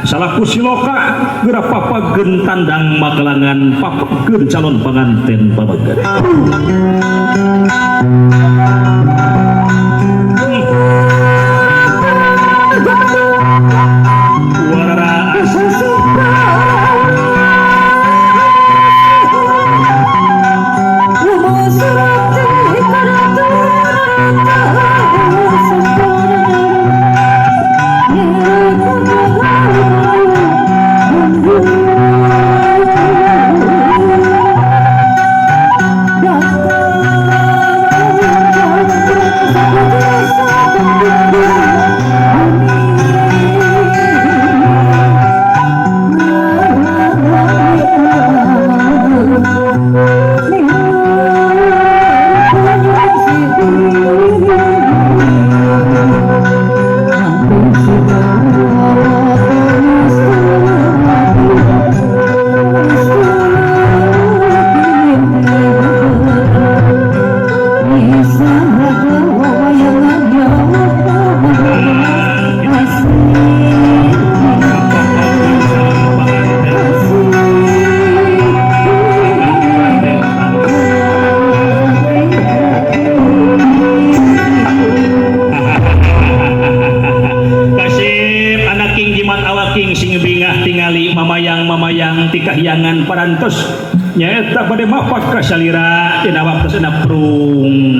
Salaku siloka geura papageun tandang magelangan papageun calon panganten pameget. Mamayang tikahyangan parantos nyaeta bade mapak ka salira dina waktosna prung.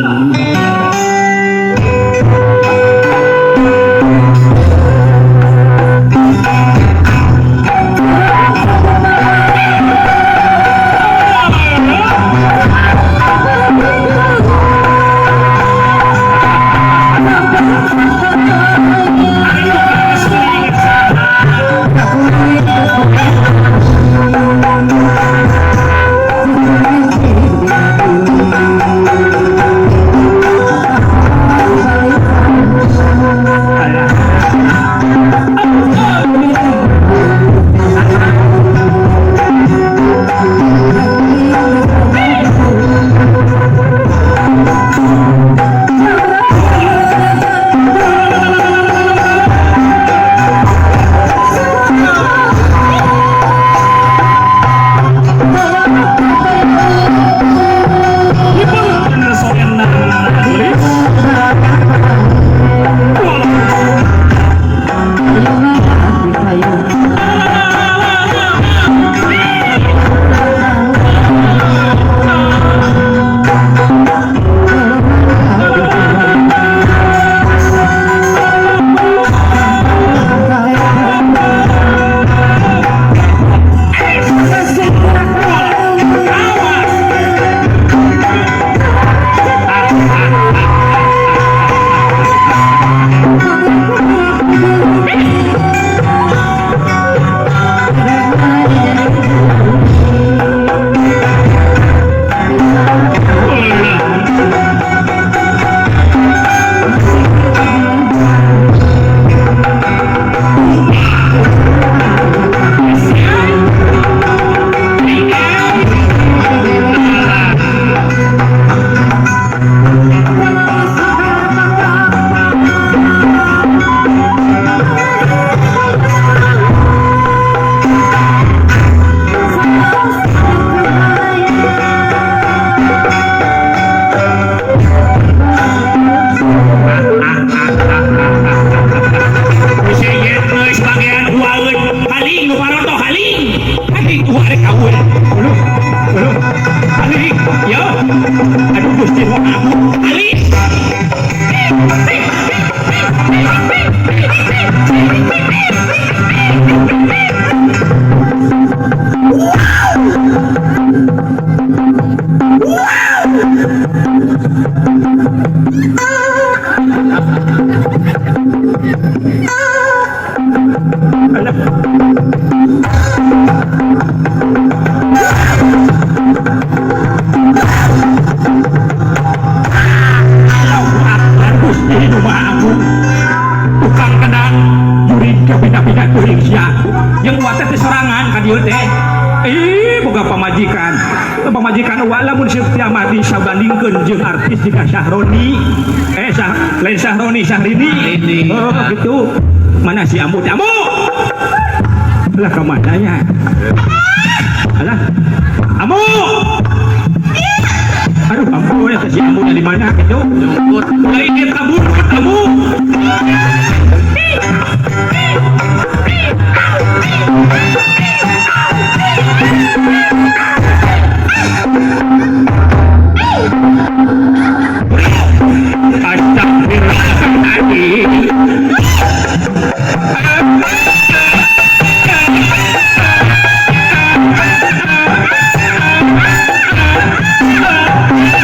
Tukang kendang jurig kapina-pina kuring sia yang uwa teh sorangan ka dieu teh. Ih, boga pamajikan. Pamajikan uwa lamun setia mah disabandingkeun jeung artis jika Syahroni. Lain Syahroni, Syahrini. Oh, gitu. Mana si Ambu? Ambu! Lah ka mana nya? Alah. Ambu! Aduh, ampun, eta si Ambu di mana gitu? Lain eta burut, Ambu. Astagfirullahaladzim.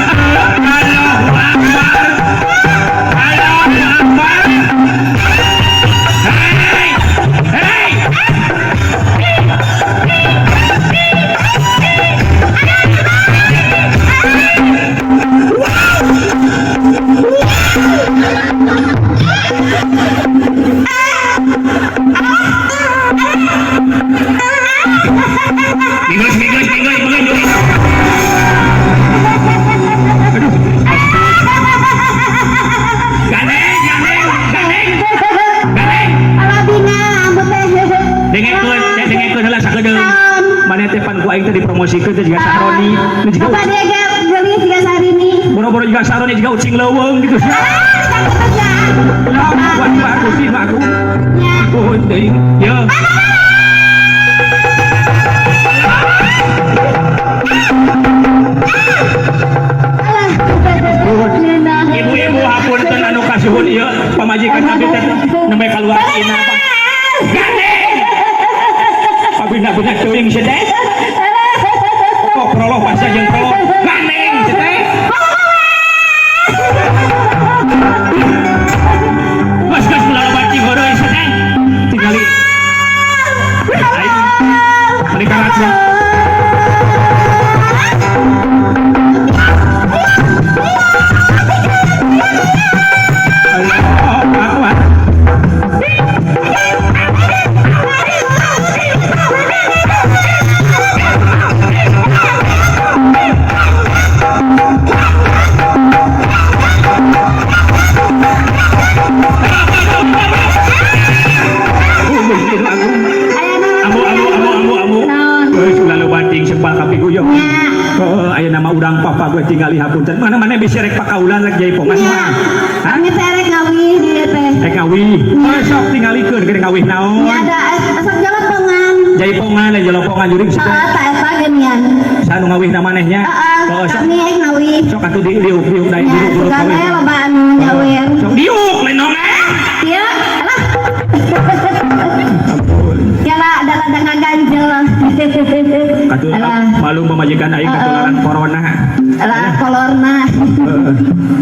Allahu Akbar. Allahu Akbar. Hei, hei. Minggu, minggu, minggu, minggu. Aduh. Gandeng, gandeng, gandeng. Gandeng. Alah binga ambu teh. Dengekeun, teh dengekeun heula sakedeung. Maneh teh pan ku aing teh dipromosikeun teh jiga Sahroni. Nu jiga Bapak dia ge geulis jiga Syahrini. Boro-boro jiga Sahroni jiga ucing leuweung gitu. Ah, sakitu ya. Lah, buat mah aku sih mah aku. Nya. Oh, deui. Yo. Alah. Nina. Ibu-ibu hapunten anu kasuhun ieu pamajikan abdi teh nembe kaluar ina apa. Gandeng. Pabina-bina teuing sia teh. Kok proloh pasti jeung proloh. Gandeng sia teh. Geus geus ulah loba cihoreuy sia teh. Tingali. Aing meuni karat. Allahu Akbar. Ambu, ambu, ambu, ambu, ambu. Geus ulah loba ting sepal kapiguyog. Heeh, aya nama urang papa gue tinggali hapunten. Mana-mana bisa rek pakaulan rek jaipongan mah. Hah? Kami teh rek ngawih di teh. Rek ngawih. Oh, sok tingalikeun keur ngawih naon? Nya ada sok jolopongan. Jaipongan lain jolopongan jurig situ. Heeh, ta eta geuningan. Sanu ngawih na manehnya? Heeh, Oh, sok. kami rek ngawih. Sok atuh di diuk diuk da Nya, diuk diuk sugan ngawih. we loba anu nyawer. Sok diuk lain nongeng. Ieu, alah. Ampun. Kela ada rada ngaganjel. Katuh Alah. malu pamajikan aing ketularan corona. Alah kolorna. Heeh.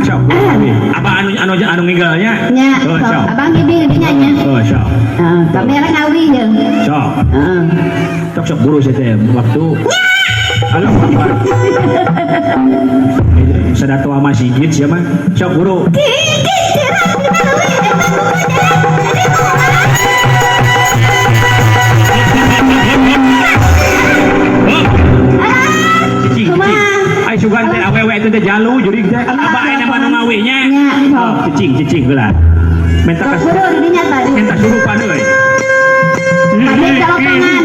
Sok ngawih. Apa anu anu anu ngigelnya? Nya, Oh, sok sok. abang gidi dinya nya. Oh, sok. Heeh, kami rek ngawih jeung. Sok. Heeh. Sok sok buru sih teh waktu. Alah, apa? Sadatua masjid sia mah. Sok buru. Cicing, cicing. Ai sugan teh awewe itu teh jalu jurig teh. Apa aya nama nu ngawihnya? Nya, sok. Oh, cicing, cicing heula. Minta Sok kas buru dinya tadi. minta surupan euy. Tadi jolopongan.